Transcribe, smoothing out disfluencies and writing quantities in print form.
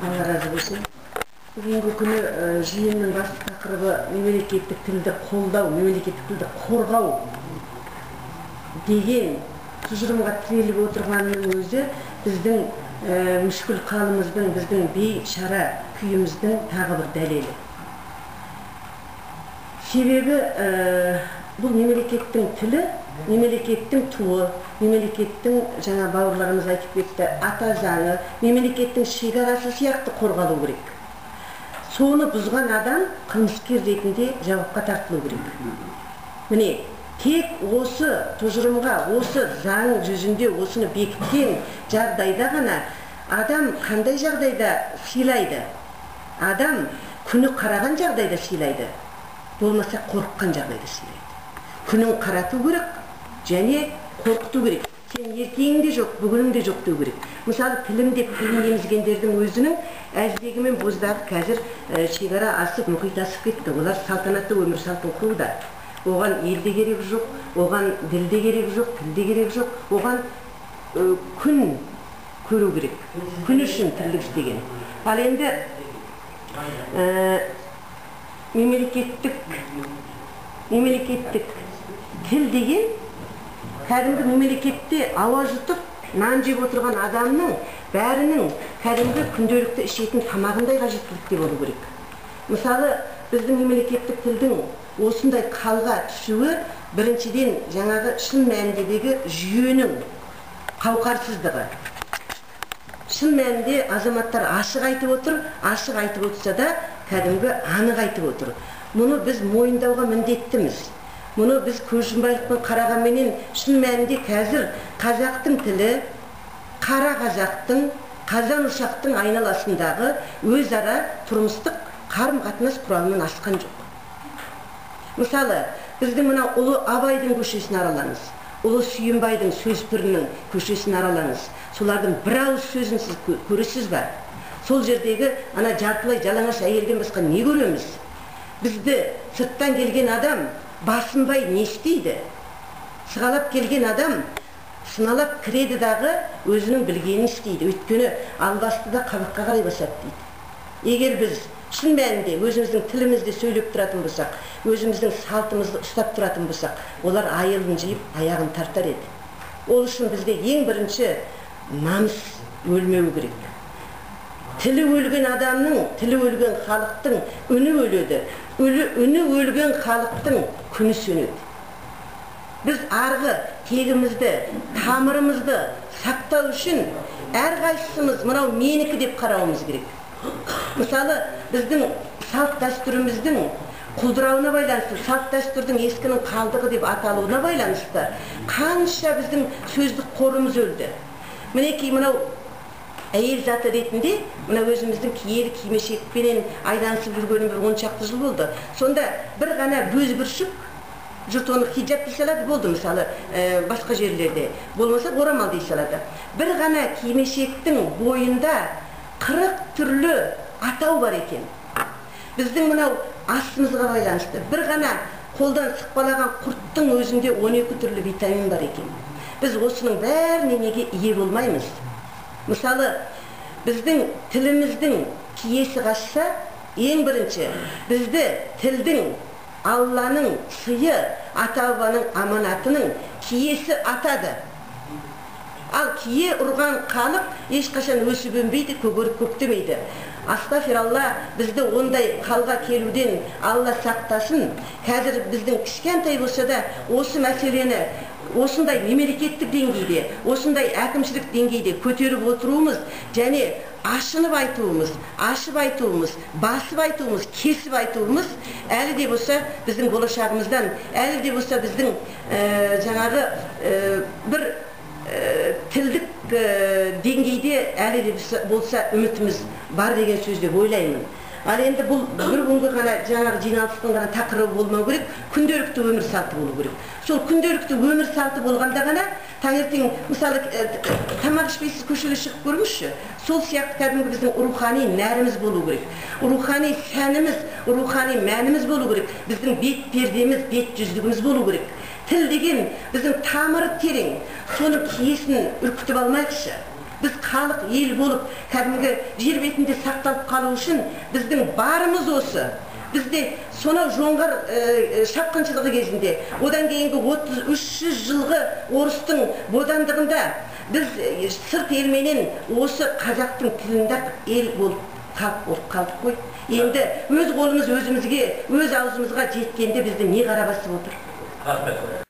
Алла разы болсын. Бүгінгі күні жиынның басты тақырыбы мемлекеттік тілді қолдау, мемлекеттік тілді қорғау деген тұжырымға тіреліп отырғанның өзі біздің мүшкіл халіміздің, біздің бейшара күйіміздің тағы бір дәлелі. Себебі бұл мемлекеттің тілі, мемлекеттің туы, мемлекеттің, жаңа бауырларымыз айтып кетті, ата заңы, мемлекеттің шекарасы сияқты қорғалу керек. Соны бұзған адам қылмыскер ретінде жауапқа тартылу керек. Міне, тек осы тұжырымға, осы заң жүзінде осыны бекіткен жағдайда ғана адам қандай жағдайда сыйлайды? Адам күні қараған жағдайда сыйлайды, болмаса қорыққан жағдайда сыйлайды. Күнін қарату керек және қорқыту керек. Сен ертеңің де жоқ, бүгінің де жоқ деу керек. Мысалы, тілім деп тілін емізгендердің өзінің әздегі мен боздағы қазір шекара асып, мұхит асып кетті. Олар салтанатты өмір салтын құруда. Оған ел де керек жоқ, оған діл де керек жоқ, тіл де керек жоқ. Оған күн көру керек. Күн үшін тірлік істеген. Ал енді мемлекеттік тіл деген кәдімгі мемлекетте ауа жұтып, нан жеп отырған адамның бәрінің кәдімгі күнделікті ішетін тамағындай қажеттілікте болу керек. Мысалы, біздің мемлекеттік тілдің осындай қалға түсуі біріншіден жаңағы шын мәніндегі жүйенің қауқарсыздығы. Шын мәнінде азаматтар ашық айтып отыр, ашық айтып отырса да кәдімгі анық айтып отыр. Мұны біз мойындауға міндеттіміз. Мұны біз көз жұмбайлықпен қарағанменен шын мәнінде қазір қазақтың тілі, қара қазақтың, қазан ошақтың айналасындағы өзара тұрмыстық қарым-қатынас құралынан асқан жоқ. Мысалы, біздің мына ұлы Абайдың көшесін аралаңыз, ұлы Сүйінбайдың сөз пірінің көшесін аралаңыз. Солардың бір ауыз сөзін сіз көресіз ба? Сол жердегі ана жартылай жалаңаш әйелден басқа не көреміз? Бізді сырттан келген адам басынбай не істейді? Сығалап келген адам сыналап кіреді дағы өзінің білгенін істейді. Өйткені албасты да қабаққа қарай басады дейді. Егер біз шын мәнінде өзіміздің тілімізде сөйлеп тұратын болсақ, өзіміздің салтымызды ұстап тұратын болсақ, олар айылын жиып, аяғын тартар еді. Ол үшін бізде ең бірінші намыс өлмеу керек. Тілі өлген адамның, тілі өлген халықтың үні өледі. Үні өлген халықтың күні сөнеді. Біз арғы тегімізді, тамырымызды сақтау үшін әрқайсымыз мынау менікі деп қарауымыз керек. Мысалы, біздің салт дәстүріміздің құлдырауына байланысты, салт дәстүрдің ескінің қалдығы деп аталуына байланысты қанша біздің сөздік қорымыз өлді. Мінекей мынау әйел заты ретінде мына өзіміздің киелі кимешекпенен айланысып жүргенім бір 10 шақты жыл болды. Сонда бір ғана бөз бүршік, жұрт оны хиджаб дей салады, болды мысалы, басқа жерлерде, болмаса орамал дей салады. Бір ғана кимешектің бойында 40 түрлі атау бар екен. Біздің мынау асымызға байланысты бір ғана қолдан сықпалаған құрттың өзінде 12 түрлі витамин бар екен. Біз осының бәріне неге ие болмаймыз? Мысалы, біздің тіліміздің киесі қашса, ең бірінші бізді тілдің, Алланың сыйы, ата-бабаның аманатының киесі атады. Ал кие ұрған халық ешқашан өсіп өнбейді, көгеріп көктемейді. Астафиралла, бізді ондай халға келуден Алла сақтасын. Қазір біздің кішкентай болса да осы мәселені осындай мемлекеттік деңгейде, осындай әкімшілік деңгейде көтеріп отыруымыз және ашынып айтуымыз, ашып айтуымыз, басып айтуымыз, кесіп айтуымыз әлі де болса біздің болашағымыздан, әлі де болса біздің жаңағы бір тілдік деңгейде әлі де болса үмітіміз бар деген сөз деп ойлаймын. Ал енді бұл бір күнгі ғана жаңағы жиналыстың ғана тақырыбы болмау керек, күнделікті өмір салты болу керек. Сол күнделікті өмір салты болғанда ғана таңертең, мысалы, тамақ ішпейсіз көшеге шығып көріңізші, сол сияқты кәдімгі біздің рухани нәріміз болу керек, рухани сәніміз, рухани мәніміз болу керек, біздің бет пердеміз, бет жүздігіміз болу керек. Тіл деген біздің тамыры терең, соның киесін үркітіп алмайықшы. Біз халық ел болып, кәдімгі жер бетінде сақталып қалу үшін біздің барымыз осы. Бізде сонау жоңғар шапқыншылығы кезінде, одан кейінгі 33 жылғы орыстың бодандығында біз сырт елменен осы қазақтың тілінде ел болып халық болып қалдық қой. Енді өз қолымыз өзімізге, өз аузымызға жеткенде бізді не қара басып отыр? Рахмет.